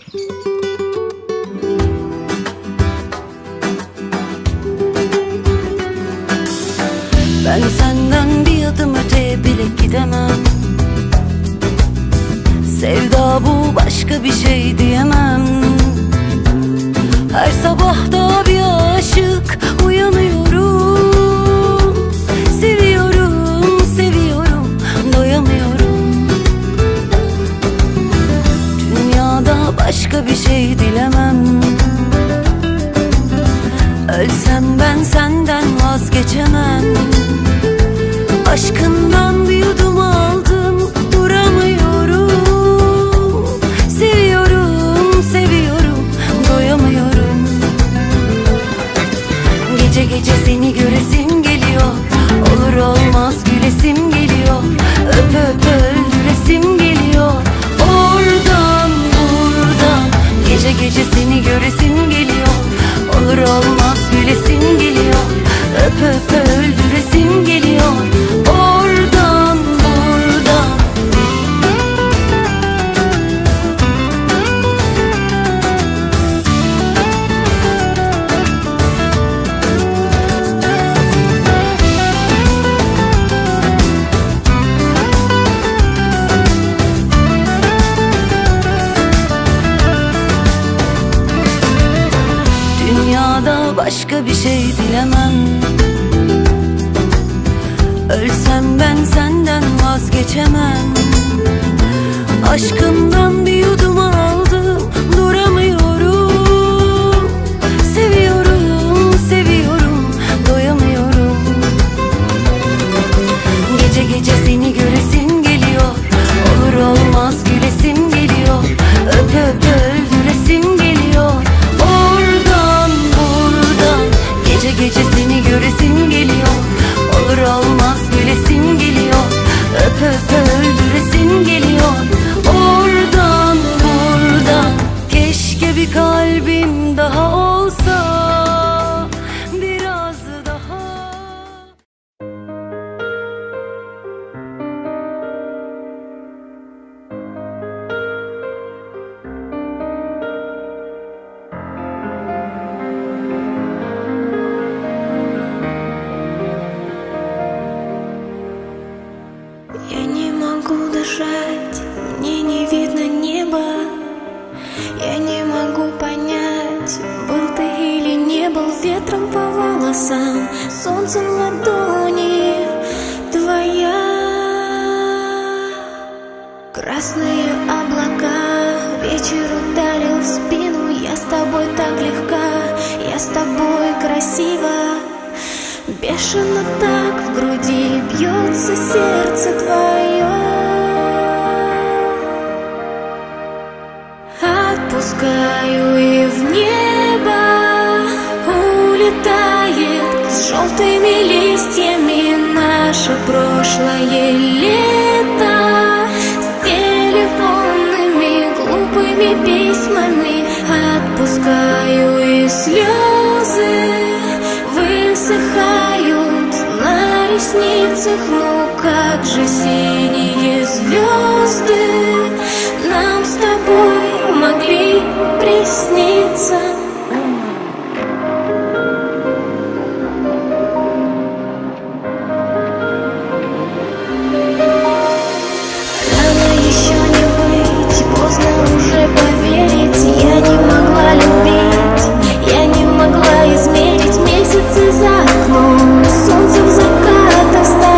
Ben senden bir adım öteye bile gidemem. Sevda bu, başka bir şey diyemem. Her sabah da bir aşık uyanıyorum. Seviyorum, seviyorum, doyamıyorum. Dünyada başka bir şey dilemem. Ölsem ben senden vazgeçemem. Aşkından bir yudum aldım, duramıyorum. Seviyorum, seviyorum, doyamıyorum. Gece gece seni göresim geliyor. Olur olmaz gülesim geliyor. Öp öp öldüresim geliyor. Oradan buradan gece gece seni göresim geliyor. Olur olmaz gülesim geliyor. Öp öp öldüresim geliyor. Oradan buradan. Dünyada başka bir şey dilemem. Ölsem ben senden vazgeçemem. Aşkından bir yudum aldım, duramıyorum. Seviyorum, seviyorum, doyamıyorum. Gece gece seni göresim geliyor. Olur olmaz gülesim geliyor. Öp öp öldüresim geliyor. Oradan buradan gece gece seni göresim geliyor. Olur olmaz gülesim geliyor. Öp öp öldüresim geliyor. Oradan buradan. Keşke bir kalbim daha olsa, biraz daha. Я не могу дышать, мне не видно неба. Я не могу понять, был ты или не был. Ветром по волосам, солнцем в ладони твоя. Красные облака, вечер ударил в спину. Я с тобой так легка, я с тобой красива. Бешено так в груди бьется сердце твое. Отпускаю и в небо улетает с желтыми листьями наше прошлое лето, с телефонными глупыми письмами. Отпускаю и слезы высыхают на ресницах. Ну как же синие звезды нам с тобой могли присниться. Рано еще не быть, поздно уже поверить. Я не могла любить, я не могла измерить месяцы за окном, солнце в закатах с тобой.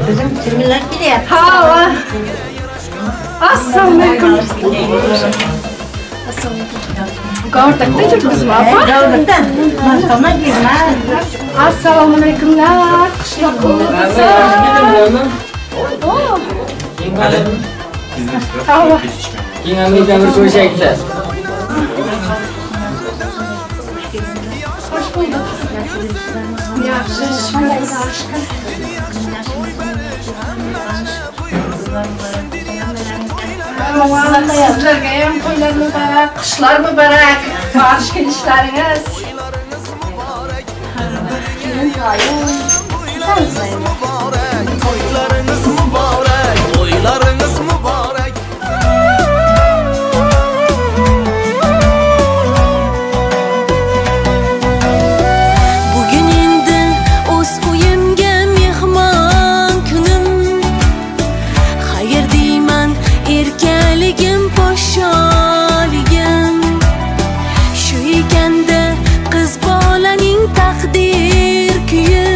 Bizim singillar kelyapti. Ha, assalomu alaykum. Assalomu alaykum. Gordakda yuribsizmi, opa? Gordakda. Mashqama girma. Assalomu alaykumlar. Qishloq bo'lsin. Keyin Amerika bir ko'rishakda. Xo'sh bo'ldik. Yaxshi, shukur. Sizlarga ham to'ylar muborak, qishlar muborak, borish kelishlaringiz. To'ylaringiz muborak, to'ylaringiz muborak. Bugun endi o'z uyimga mehmon kunim. Xayr deyman erkaligim, podsholigim. Shu ekanda qiz bolaning taqdir kuyi.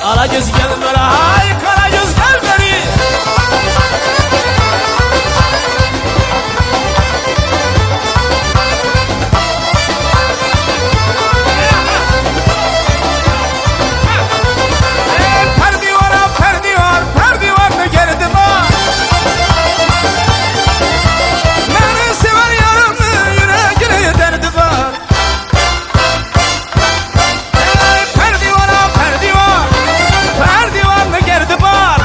Ala göz gel beri, hay kara göz gel beri. Perdivara, perdivar, perdivarını gerdim ha. Beni sever yarımı, yüreğini derdi var. Perdivara, perdivar, perdivarını gerdi var.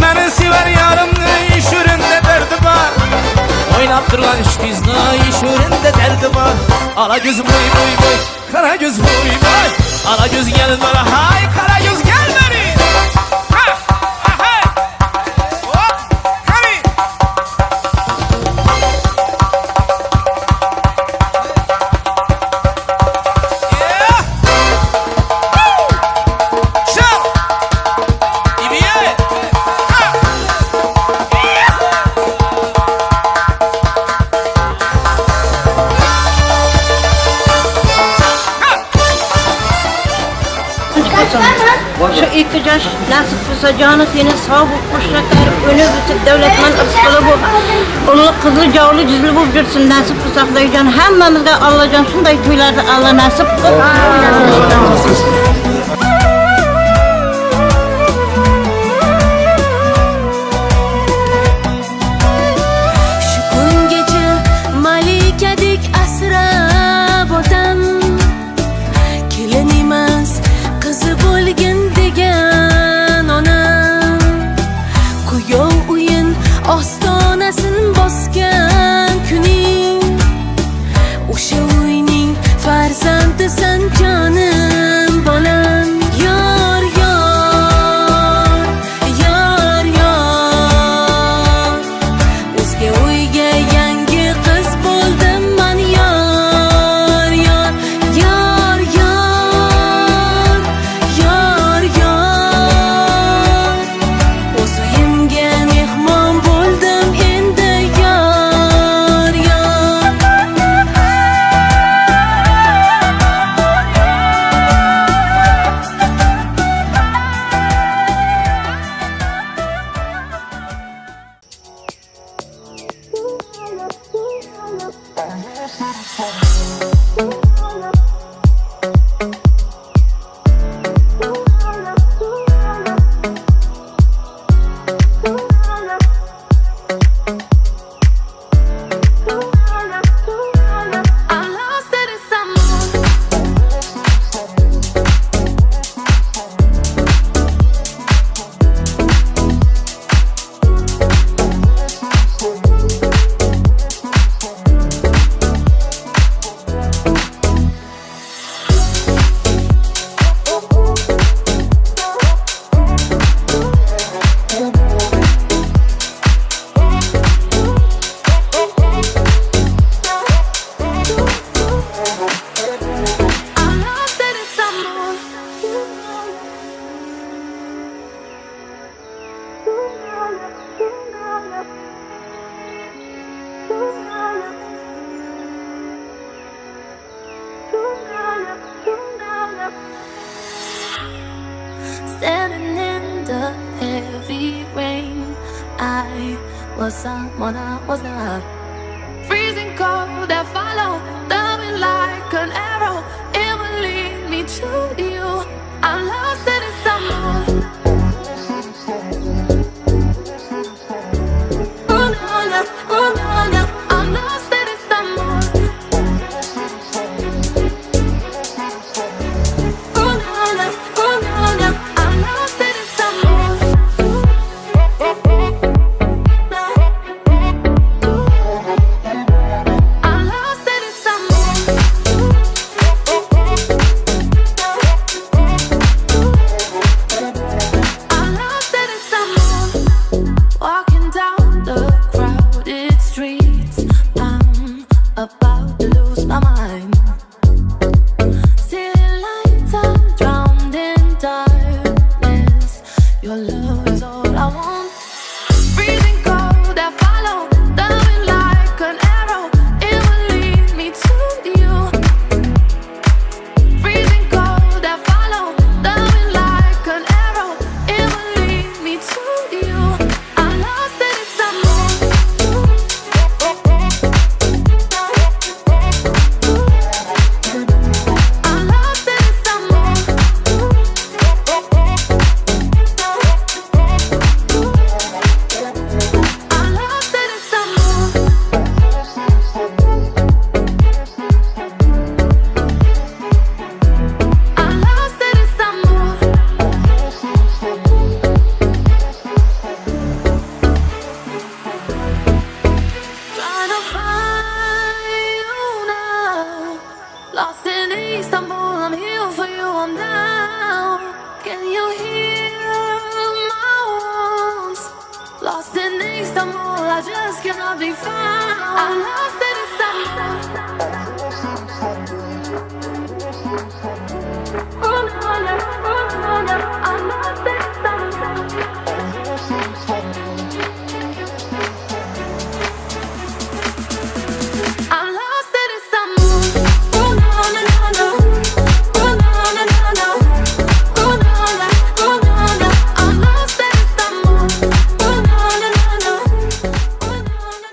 Beni sever yarımı, işüründe derdi var. Oynattıran işkizni, işüründe derdi var. Ala göz boy boy boy, kara göz boy boy. Ala göz gel bana, hay kara göz gel beri. Ha, ha, hey. Hop, kari. Yeah. Woo. Şap. İbiye. Ha. Yeah. Shu ikki yosh nasib bo'lsa, joni teni sog' bo'lib, qo'shaklar o'nib o'sib, davlatman rizqli bo'lib, ulug' qizli, jovli, jizli bo'lib yursin nasib bo'lsa, Xudojon hammamizga Allohjon shunday to'ylarni Alloh nasib qilsin. Shu kungacha malikadek asrab otam, kelin emas qizi bo'lgin degan onam. Kuyov uyin ostonasin bosgan kuning, o'sha uyning farzandisan jonim bolam. I was someone I was not. Freezing cold, I follow the wind like an arrow. It will lead me to you. I'm lost in Istanbul. Oh no, no, oh no, no. I'm lost in Istanbul. Oh no, no, oh no, no. I'm lost in Istanbul. I'm lost in Istanbul. I'm lost in Istanbul. Walking down the crowded streets, I'm about to lose my mind. City lights are drowned in darkness. Your love is all I want. Freezing cold, I follow the wind like an arrow. It will lead me to you. Freezing cold, I follow the wind like an arrow. It will lead me to you. I'm lost in Istanbul. I'm lost in Istanbul. I'm lost in Istanbul. I'm lost in Istanbul. Trying to find you now. Lost in Istanbul, I'm here for you, I'm down. Can you hear my wounds? Lost in Istanbul, I just cannot be found. I'm lost in Istanbul. Oh no, no, oh no, no. I'm lost in Istanbul. I'm lost in Istanbul. Oh no, no, no, no. Oh no, no, no, no. Oh no, no, oh no, no. I'm lost in Istanbul. Oh no, no, no, no. Oh no, no, no.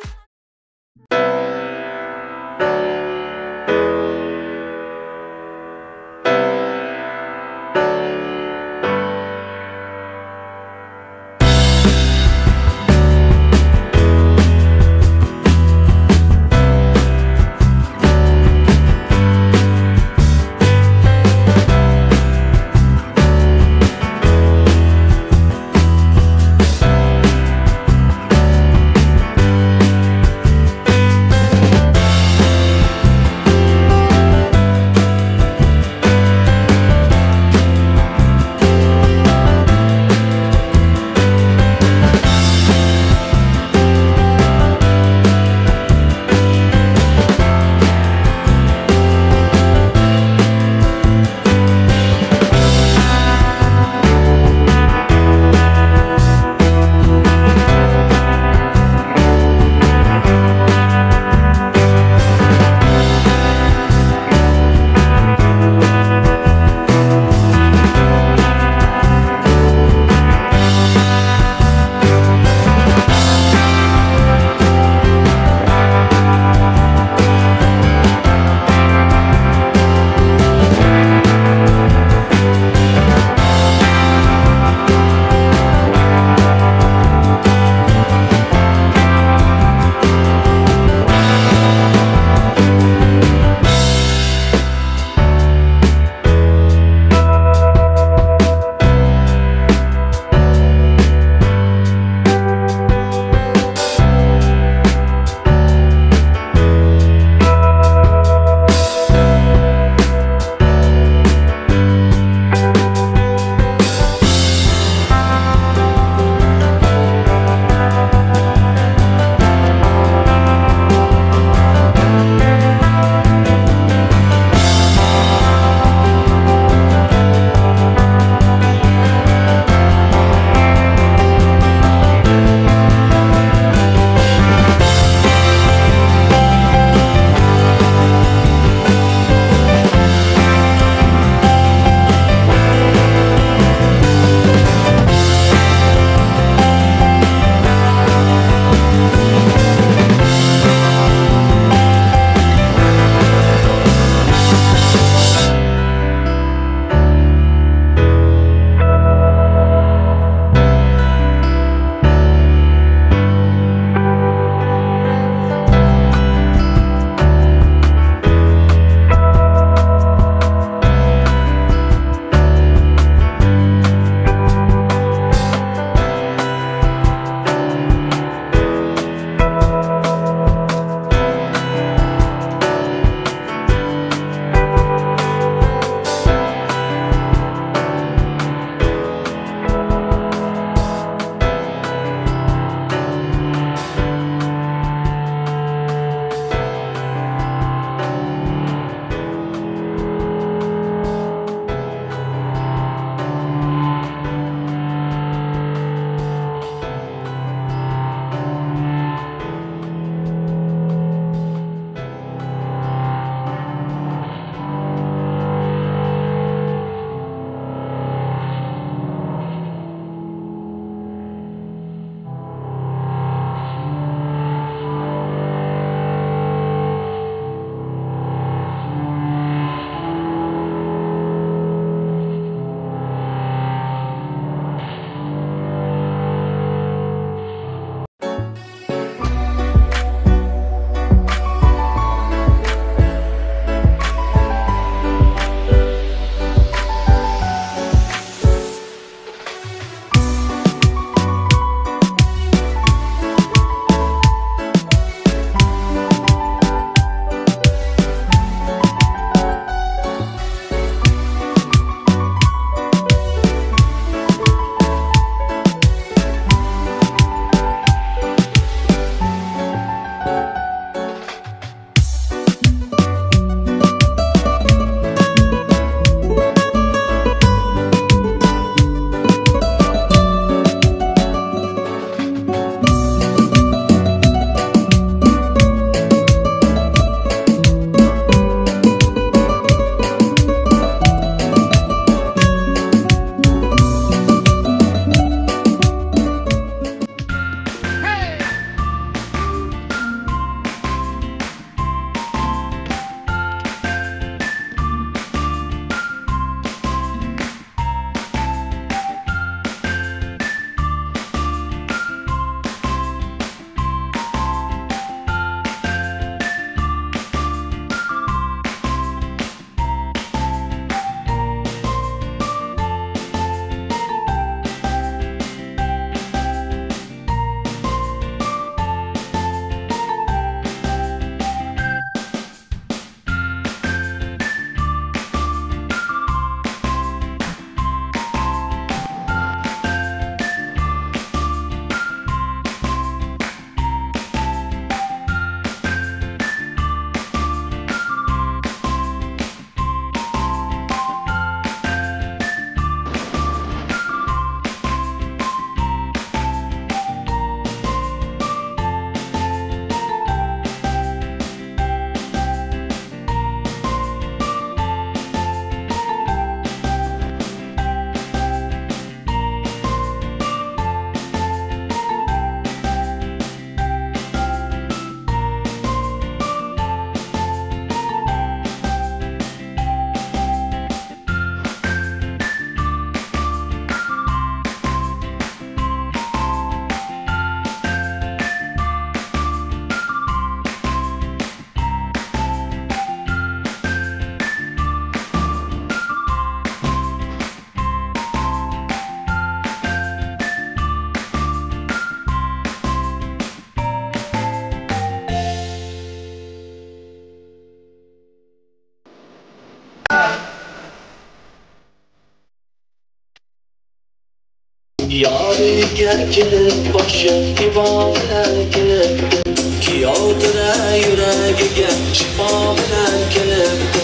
Yoriga kelib boshi ibo bilan kelibdi. Kuyov tura yuragiga shifo bilan kelibdi.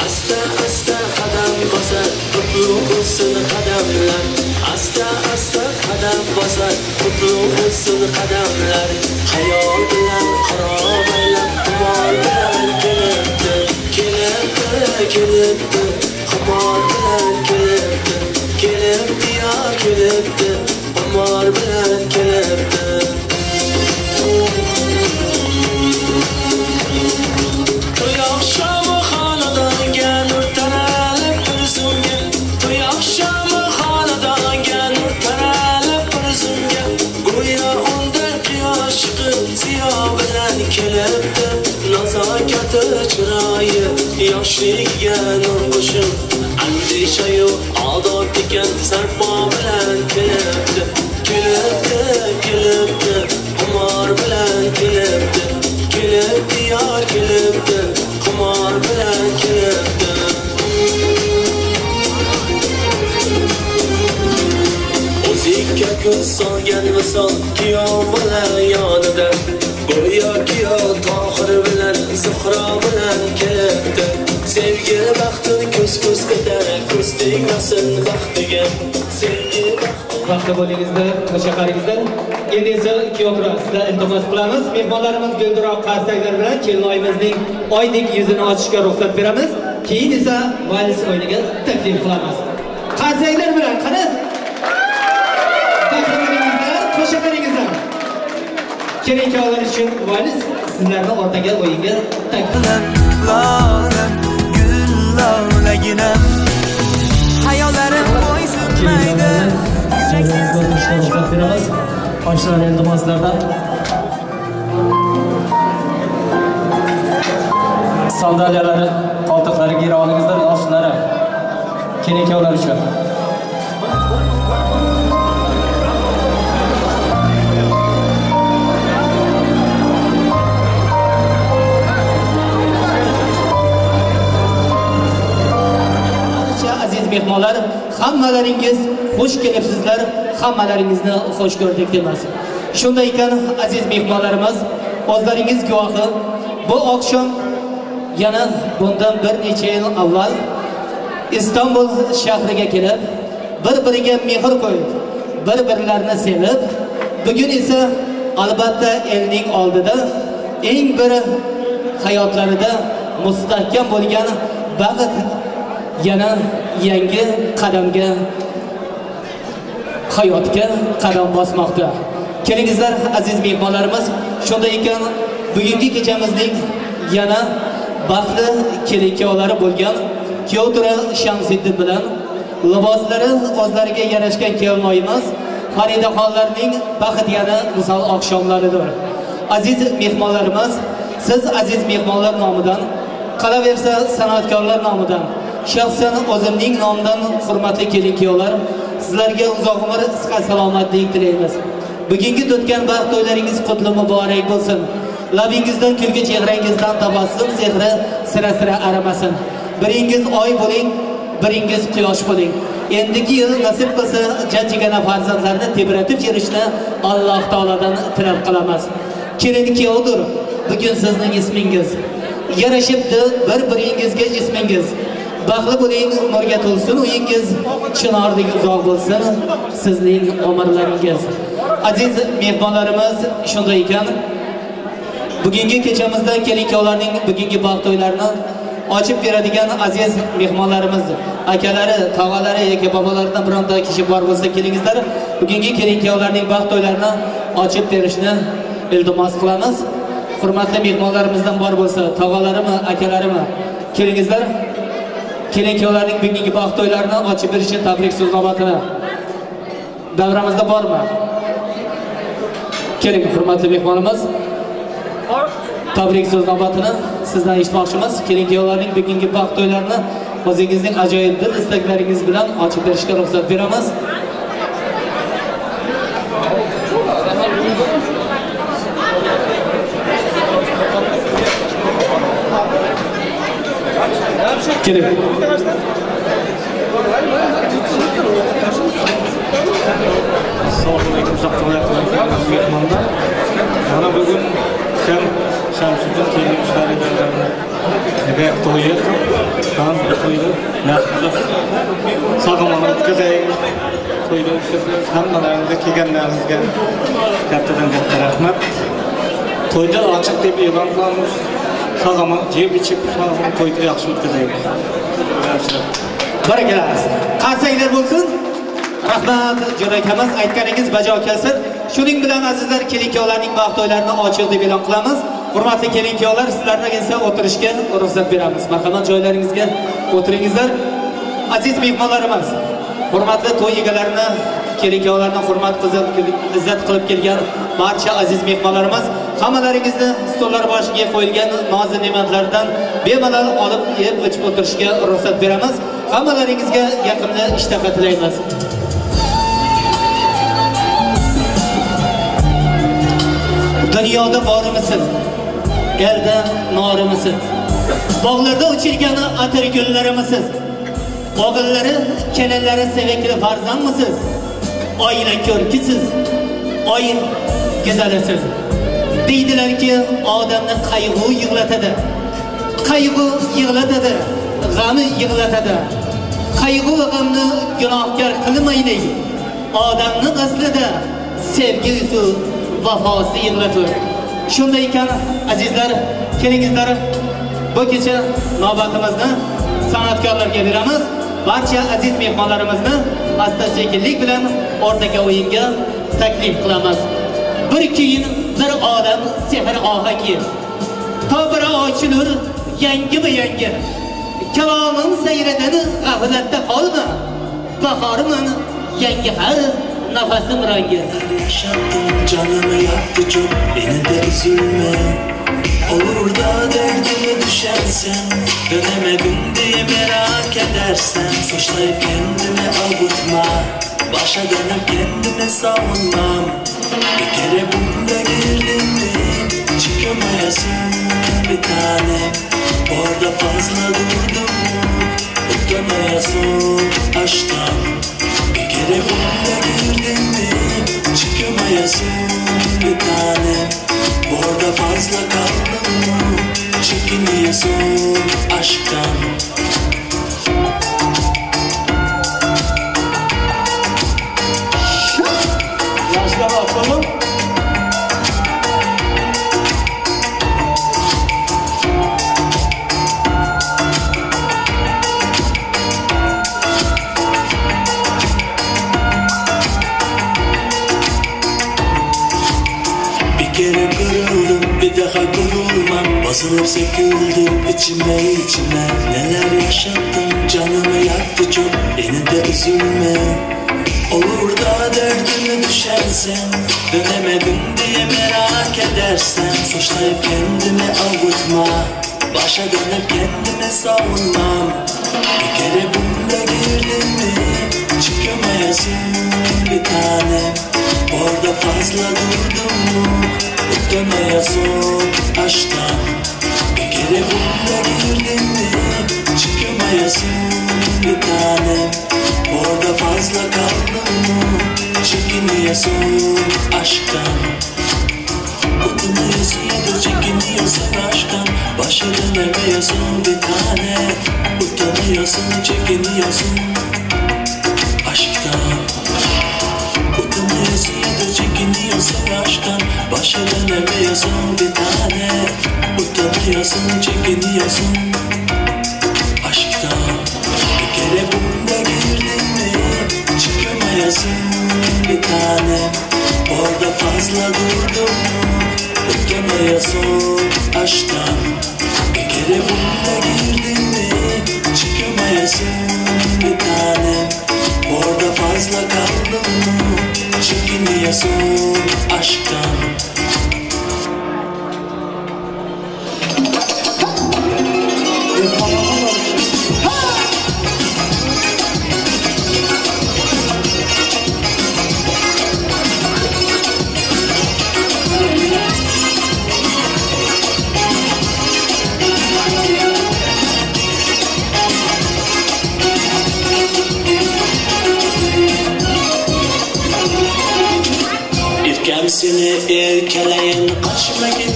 Asta asta qadam bosar, qutlu bo'lsin qadamlar. Asta asta qadam bosar, qutlu bo'lsin qadamlar. Xayol bilan xarob aylab, xumor bilan kelibdi. Kelibdi, kelibdi, xumor bilan kelibdi. Kelibdi ya kelibdi, xumor bilan kelibdi. To'y oqshomi xonadonga nur taralib bir zumga. To'y oqshomi xonadonga nur taralib bir zumga. Go'yo unda quyosh chiqib ziyo bilan kelibdi. Nazokati chiroyi yoshligiga nur qo'shib, andishayu odob ekan sarpo bilan kelibdi. Kelibdi, kelibdi, xumor bilan kelibdi. Kelibdi yor kelibdi, xumor bilan kelibdi. O'zingga ko'z solgan visol kuyov bola yonida. Go'yo kuyov Tohir bilan Zuhro bilan kelibdi. Sevgi baxtini ko'z-ko'z etar, ko'z tegmasin baxtiga. Sevgi baxtini Baxtli bo'lingizlar, qo'shaqaringizlar. Endi esa kuyov sizlar iltimos qilamiz. Mehmonlarimiz guldiroq qarsaklar bilan kelinoyimizning oydek yuzini ochishga ruxsat beramiz. Keyin esa vals o'yiniga taklif qilamiz. Qarsaklar bilan qani? Baxtli bo'lingizlar, qo'shaqaringizlar. Kelin-kuyovlar uchun vals sizlarni o'rtaga o'yinga taklif. Lolam, gul lolaginam, hayollarim bo'ysunmaydi. Ruxsat beramiz. Oshlar iltimoslardan. Sandaliyalari, qoltiqlari gera olingizlar, oshlari. Kelin-kuyovlar uchun. Aziz mehmonlar, hammalaringiz xush kelibsizlar, hammalaringizni xush ko'rdik deymiz. Shunday ekan, aziz mehmonlarimiz, o'zlaringiz guvohi, bu oqshom yana bundan bir necha yil avval Istanbul shahriga kelib, bir-biriga mehr qo'yib, bir-birlarini sevib, bugun esa albatta elning oldida eng bir hayotlarida mustahkam bo'lgan baxt yana yangi qadamga, hayotga qadam bosmoqda. Kelingizlar aziz mehmonlarimiz, shunday ekan bugungi kechamizning yana baxtli kelin-kuyovlari bo'lgan kuyov tura Shamsiddin bilan liboslari o'zlariga yarashgan kelinoyimiz Faridaxonlarning baxt yana visol oqshomlaridir. Aziz mehmonlarimiz, siz aziz mehmonlar nomidan, qolaversa san'atkorlar nomidan, shaxsan o'zimning nomimdan hurmatli kelin-kuyovlar, sizlarga uzoq umr, sihat, salomatlik tilaymiz. Bugungi o'tgan baxt to'ylaringiz qutli muborak bo'lsin. Labingizdan kulgi, chehrangizdan tabassum sehri sira-sira arimasin. Biringiz oy bo'ling, biringiz quyosh bo'ling. Endigi yil nasib qilsa jajjigana farzandlarni tebratib yurishni Alloh taolodan tilab qilamiz. Kelin kuyovdir bugun sizning ismingiz. Yarashibdi bir-biringizga jismingiz. Baxtli bo'ling, nurga to'lsin uyingiz, chinordek uzoq bo'lsin sizning umrlaringiz. Aziz mehmonlarimiz, shunday ekan, bugungi kechamizda kelin-kuyovlarning bugungi baxt to'ylarini ochib beradigan aziz mehmonlarimiz, akalari, tog'alari yoki bobolaridan bironta kishi bor bo'lsa kelingizlar, bugungi kelin-kuyovlarning baxt to'ylarini ochib berishni iltimos qilamiz. Hurmatli mehmonlarimizdan bor bo'lsa, tog'alarimi, akalarimi, kelingizlar. Kelin-kuyovlarning bugungi baxt to'ylarini ochib berishni tabrik so'z navbatini davramizda bormi? Keling, hurmatli mehmonimiz, tabrik so'z navbatini sizdan eshitmoqchimiz. Kelin-kuyovlarning bugungi baxt to'ylarini o'zingizning ajoyib dil istaklaringiz bilan ochib berishga ruxsat beramiz. Keling. Mehmonlar. Mana bugun ukam Shamsiddin kelin Faridalarni to'yi, to'yni sog' omon o'tkazaylik. To'yni o'tkazib, hammalaringizga kelganlaringizga kattadan katta rahmat. To'yda ochiq deb e'lon qilamiz. Sog' omon yeb ichib, sog' omon to'yni yaxshi o'tkazaylik. Barakalax. Qarsaklar bo'lsin. Rahmat jo'ra akamiz, aytganingiz bajo kelsin. Shuning bilan azizlar, kelin-kuyovlarning baxt to'ylarini ochiq deb e'lon qilamiz. Hurmatli kelin-kuyovlar, sizlarni esa o'tirishga ruxsat beramiz. Marhamat, joylaringizga o'tiringizlar. Aziz mehmonlarimiz, hurmatli to'y egalarini, kelin-kuyovlarni hurmat qilib, izzat qilib kelgan barcha aziz mehmonlarimiz, hammalaringizni stollar boshiga qo'yilgan noz ne'matlardan bemalol olib yeb ichib o'tirishga ruxsat beramiz. Hammalaringizga yaqinda ishtaha tilaymiz. Dunyoda bormisiz, elda norimisiz, bog'larda uchirgan atir gullarimiz, o'g'illari, kelinlari sevikli farzandmisiz, oila ko'rkisiz, oy go'zalisiz. Deydilarki, odamni qayg'u yig'latadi, qayg'u yig'latadi, g'ami yig'latadi. Qayg'u va g'amni gunohkor qilmaylik. Odamni aslida sevgisi vafosi yig'latur. Shunday ekan, azizlar, kelingizlar, bu kecha navbatimizni san'atkorlarga beramiz. Barcha aziz mehmonlarimizni asta-sekinlik bilan o'rtaga o'yinga taklif qilamiz. Bir keyin bir olam sehr ohangi. Tobora ochilur yangi-yangi. Kalomim sayridan g'aflatda qolma. Bahorman yangi har nafasim rangi. Yaşattım canımı yaktı çok, beni de üzülme. Olur da derdime düşersen, dönemedim diye merak edersen, suçlayıp kendimi avutma, başa dönüp kendimi savunmam. Bir kere bunda girdin mi, çıkamayasın bir tanem. Orada fazla durdum mu, utanayasın aşktan. Bir kere bunda girdin mi, çıkamayasın bir tanem. Orada fazla kaldın mı, çekiniyorsun aşktan. Yaşlar atalım. Bir daha kurulmam, basılıp söküldüm içime içime. Neler yaşattım, canımı yaktı çok, yine de üzülme. Olur da derdime düşersen, dönemedim diye merak edersen, suçlayıp kendimi avutma, başa dönüp kendimi savunmam. Bir kere bunda girdin mi, çıkamayasın bir tanem. Orada fazla durdum mu, utanayasın aşktan. Bir kere bunda girdin mi, çıkamayasın bir tanem. Orada fazla kaldın mı, çekiniyorsun aşktan. Utanıyorsun ya da çekiniyorsun aşktan. Başa dönemiyorsun bir tane. Utanıyorsun, çekiniyorsun aşktan. Utanıyorsun ya da çekiniyorsun aşktan. Başa dönemiyorsun bir tane. Utanıyorsun, çekiniyorsun aşktan. Bir kere bunda girdin mi, çıkamayasın bir tanem. Orada fazla durdum mu, utanmayasın aşktan. Bir kere bunda girdin mi, çıkamayasın bir tanem. Orada fazla kaldın mı, çekiniyorsun aşktan. Seni erkalayin qochmagin,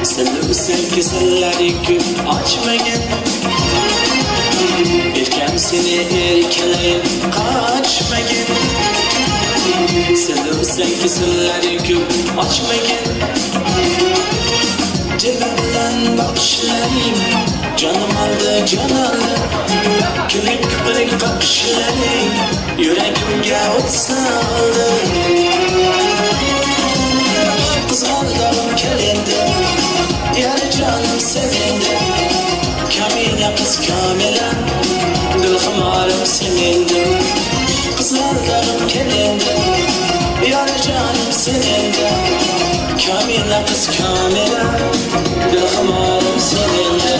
seni sevgi sirlari ko'p ochmagin. Erkam seni erkalayin qochmagin, seni sevgi sirlari ko'p ochmagin. Jilva bilan boqishlaring jonim oldi, jon oldi. Kilik pilik qoqishlaring yuragimga o't soldi. Qizg'aldog'im kel endi, yar jonim sen endi. Kamina qiz Kamila, dil ximorim sen endi. Qizg'aldog'im kel endi, yar jonim sen endi. Kamila qiz Kamila, dil ximorim sen endi.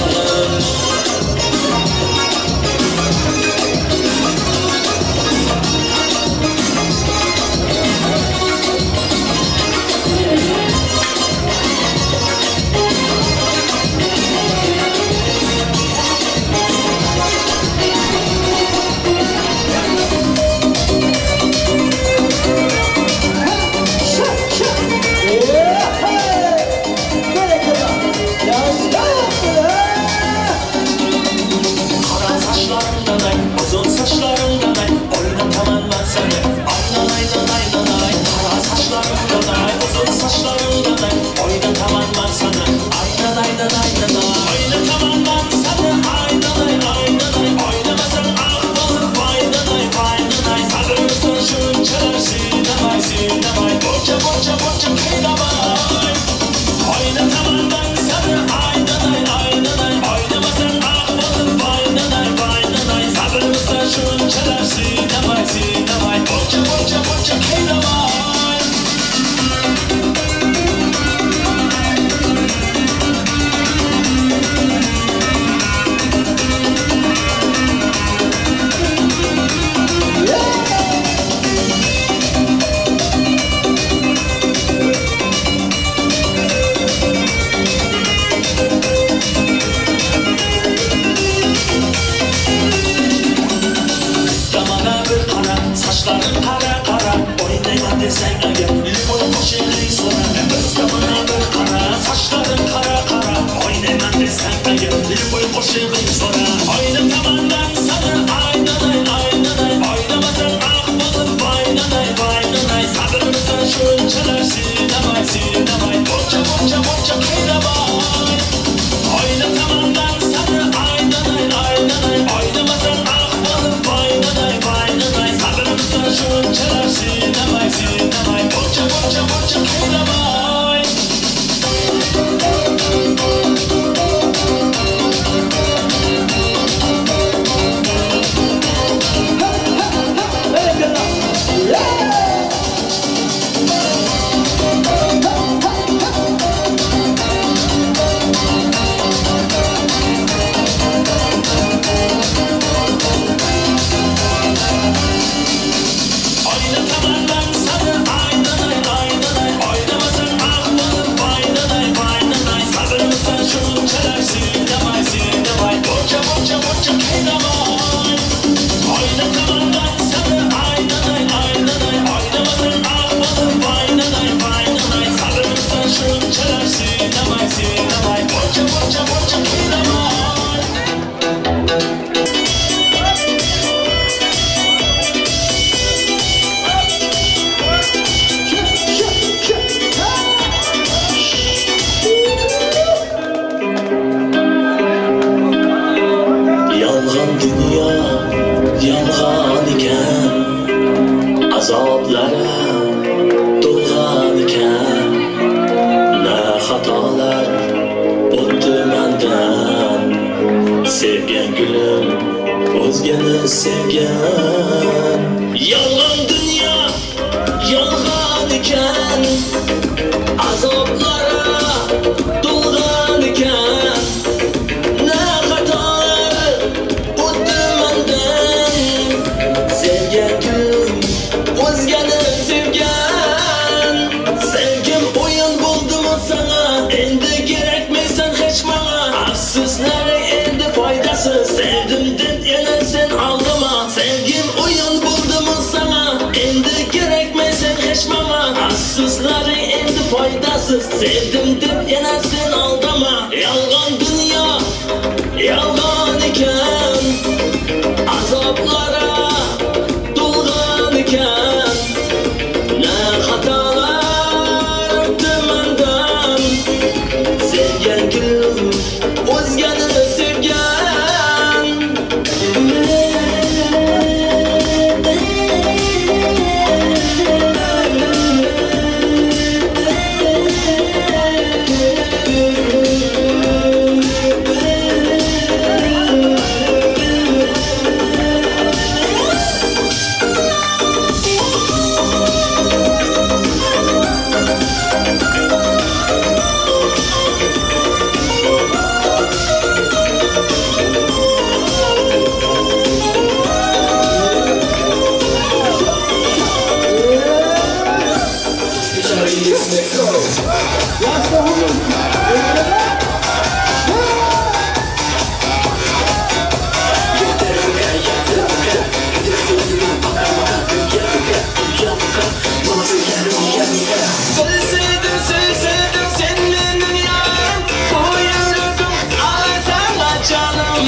Sevdim deb yana sen aldama. Sevgim o'yin bo'ldimi sana? Endi kerakmaysan hech mama. Afsuslaring endi foydasiz. Sevdim deb yana sen aldama. Yolg'on dunyo yolg'on ekan, azoblara to'lgan ekan. Na xatolar o'tdi mendan, sevgan gul o'zganini sevgan. Bilseydim, sevseydim sen benim yarım. Bu yüreğim alsana canım.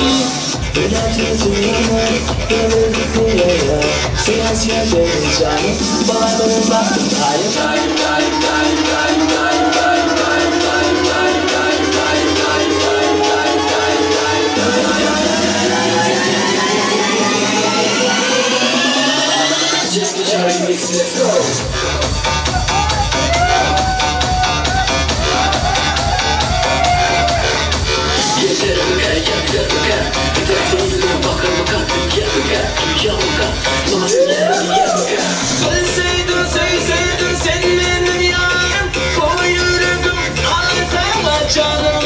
Let's go. Bilseydim, sevseydim sen benim yarım. Bu yüreğim alsana canım.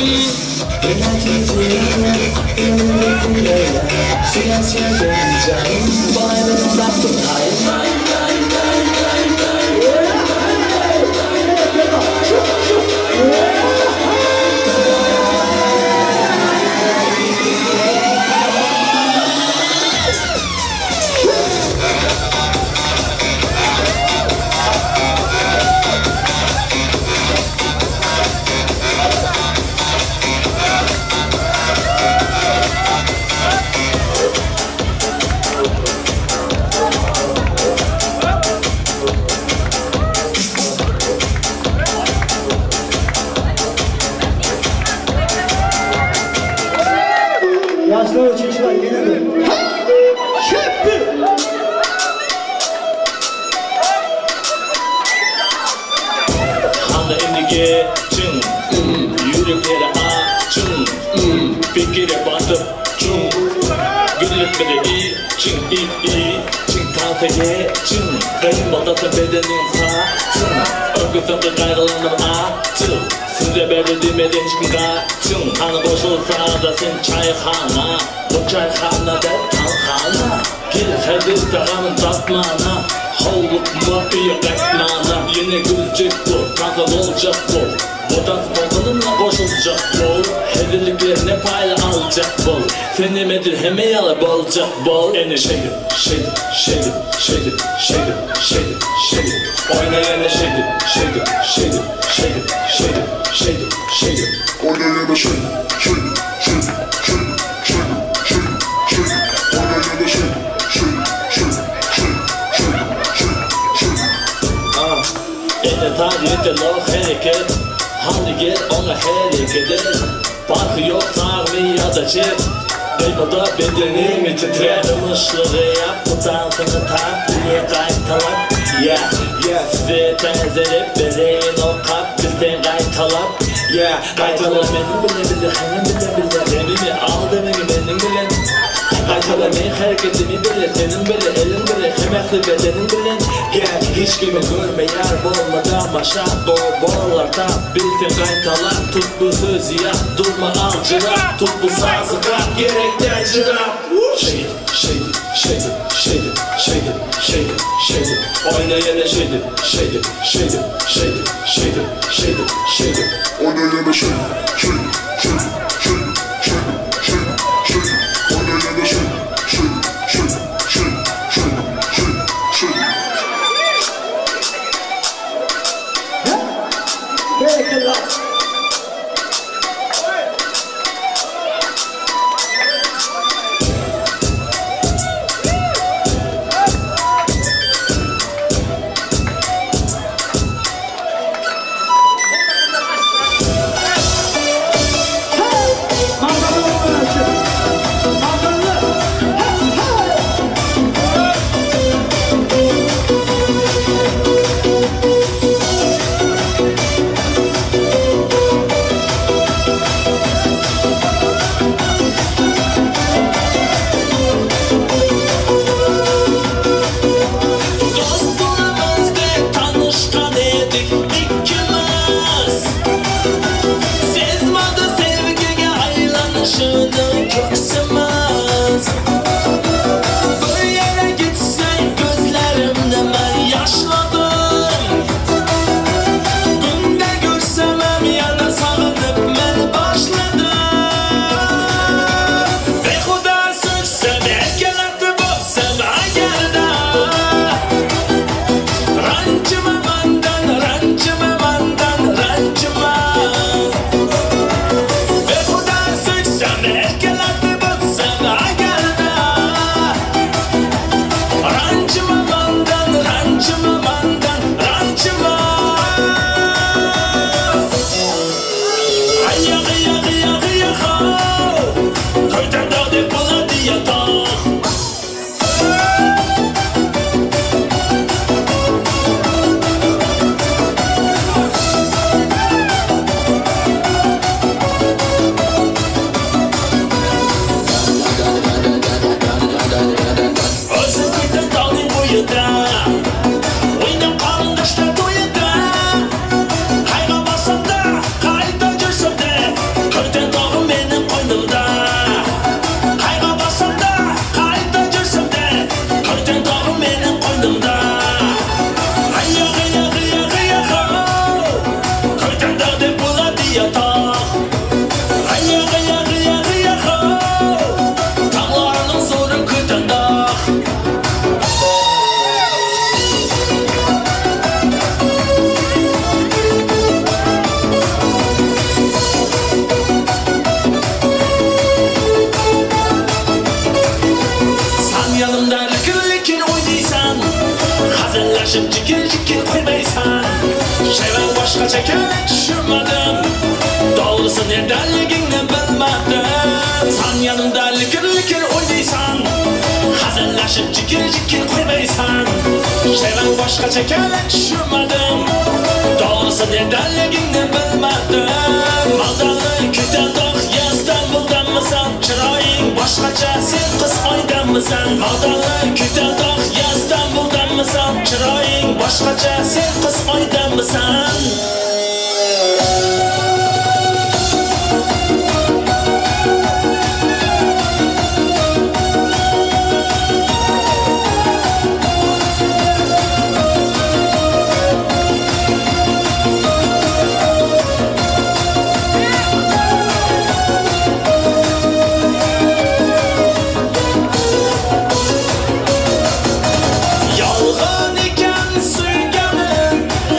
Yaşlar uchinchilar keladi. Xanda endigi chin, yuraklari achin, fikri botib chung, gullatmadi iching, iching tansiga chin, qiyin bedening sachin, o'rgilsam qayg'ulanib achin, sizga berdi demedi hech kim qachin, qani qo'shilsa da sen choyxona, bu choyxonada tanxona, kel hadi tag'in tatmana, hovliqma uyi qaytmana, yana guljak bo'l, toza bo'ljak bo'l, Botas to'lqinimla qo'shiljak bo'l, hezilliklarni payla aljak bo'l, sen nimadir hamma yali bo'ljak bo'l. Endi shake it, shake it, shake it, shake it, shake it, shake it, shake it. O'yna yana shake it, shake it, shake it, shake it, shake it, shake it, shake it. O'yna yana shake it, shake it, shake it, shake it, shake it, shake it, shake it. O'yna yana shake it, shake it, shake it, shake it, shake it, shake it, shake it. Endi tarixda harakat, Hadi gel ona hareket et. Farkı yok sağ mı ya da çep. Kıymada bedenimi titret. Mışlığı yap, bu dansını tap, niye kaytalap? Ya, ya size tezerip bereyin o kap, bizden kaytalap. Ya, kaytala benim bile bile, hemen bile bile. Elimi al demeni benim bile. Kaytala men hareketimi bile, senin bile, elin bile, hemekli bedenin bile. Gel hiç kimi görme yar bolmadan başa, bollarda bilsin kaytala. Tut bu sözü yap, durma alcıra, tut bu sazı kap, gerekten cıra. Shake it, shake it, shake it, shake it, shake it, shake it, shake it. Oyna yine shake it, shake it, shake it, shake it, shake it, shake it, shake it. Oyna yine shake it, shake it, shake it, shake it, shake it, shake it, shake it. Oyna yine shake it, shake it, shake it, shake it, shake it, shake it, shake it. Barakallah. Yolg'on ekan suyganim,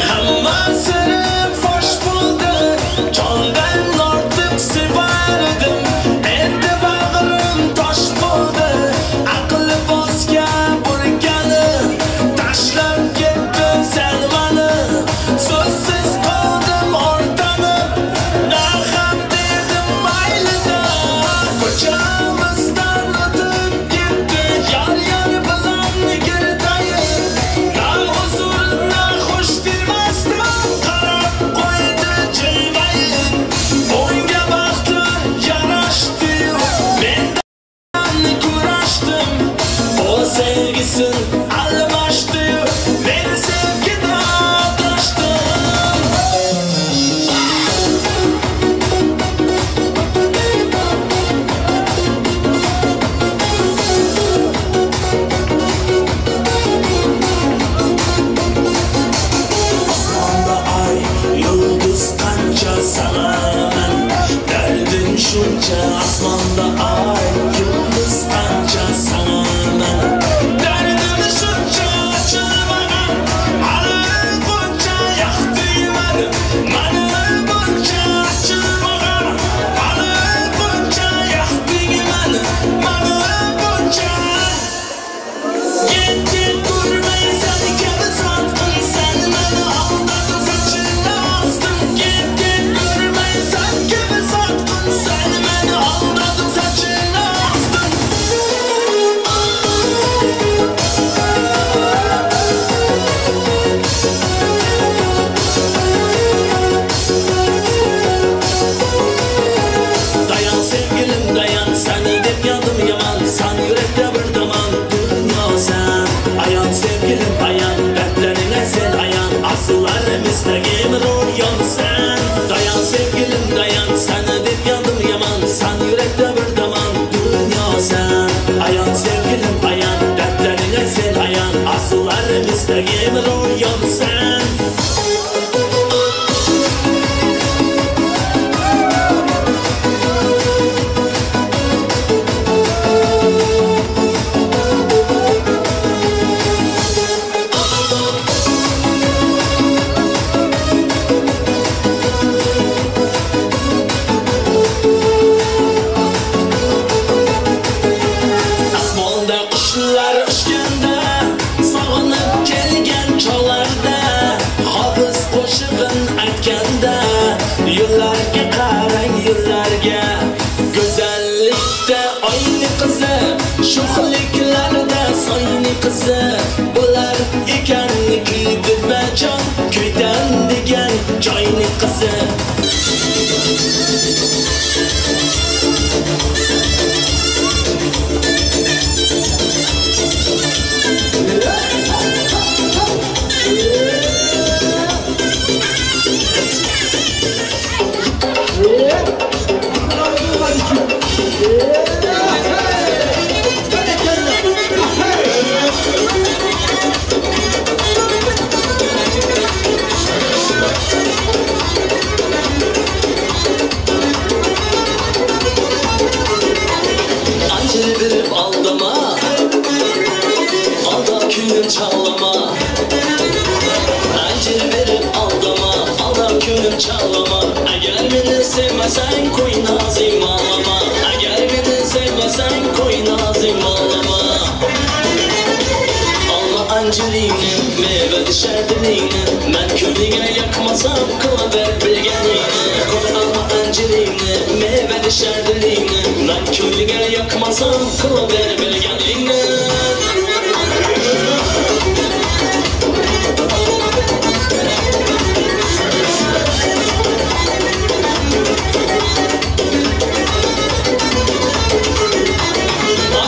hamma Ko'zdagim ro'yomsan. Yo'llarga qarang, yo'llarga, go'zallikda oyni qizi, sho'xliklarda soyni qizi, bo'lar ekan kuydirmajon, kuydan degan joyni qizi. Verip aldama, alda könlüm çağlama. Ancır verip aldama, alda könlüm çağlama. Eğer beni sevmesen koy nazim ağlama. Eğer beni sevmesen koy nazim ağlama. Alma ancırını, meyve düşer dilini. Ben köylüge yakmasam kılaver bilgenini. Koy alma ancırını, meyve düşer dilini. Ben köylüge yakmasam kılaver bilgenini.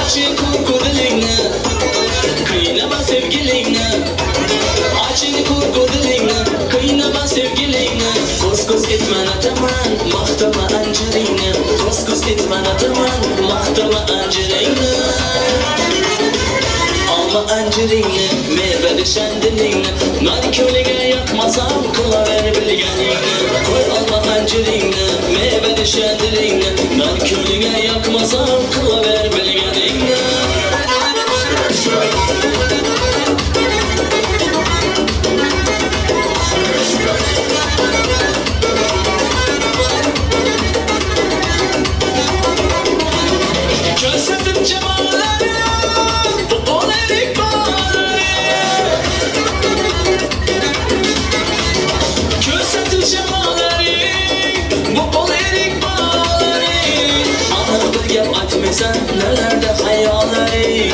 Açın kurgu dilini, kıynama sevgilini. Açın kurgu dilini, kıynama sevgilini. Koz koz etme ataman, maqtama anjirini. Koz koz etme ataman, maqtama anjirini. Alma anjirini, meyve düşen dilini. Ben köylüge yakmasam kılaver bilgenini. Koy alma anjirini, meyve düşen dilini. Ben köylüge yakmasam kılaver bilgenini. Gösterdim cemalleri, bu kol erik bağları. Gösterdim cemalleri, bu kol erik bağları. Anık bir gap aytmaysan, nelerde hayalleri.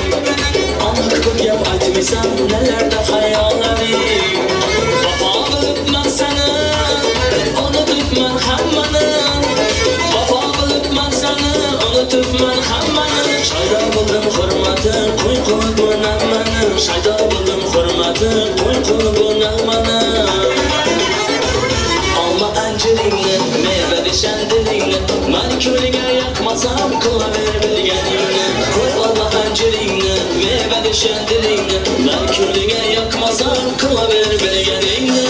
Anık bir gap aytmaysan, nelerde hayalleri. Vafo bilibman seni, unutibman hammani. Vafo bilibman seni, unutibman hammani. Shaydo bo'ldim hurmati, qo'y qil bu nag'mani. Shaydo bo'ldim hurmati, qo'y qil bu nag'mani. Olma anjiringni, meva deshan dilingni. Man ko'liga yoqmasam qilaver bilganingni. Qo'y olma anjiringni, meva deshan dilingni. Man ko'liga yoqmasam qilaver bilganingni.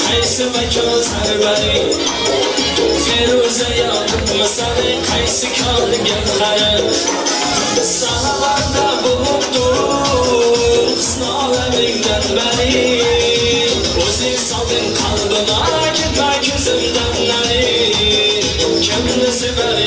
Qaysi makon sarvari, Feruza yoqibmisani, qaysi kol gavhari. Sanalarda bo'libdur husn olamingdan bari. O'zing solding qalbima, ketma ko'zimdan nari. Kimni sevar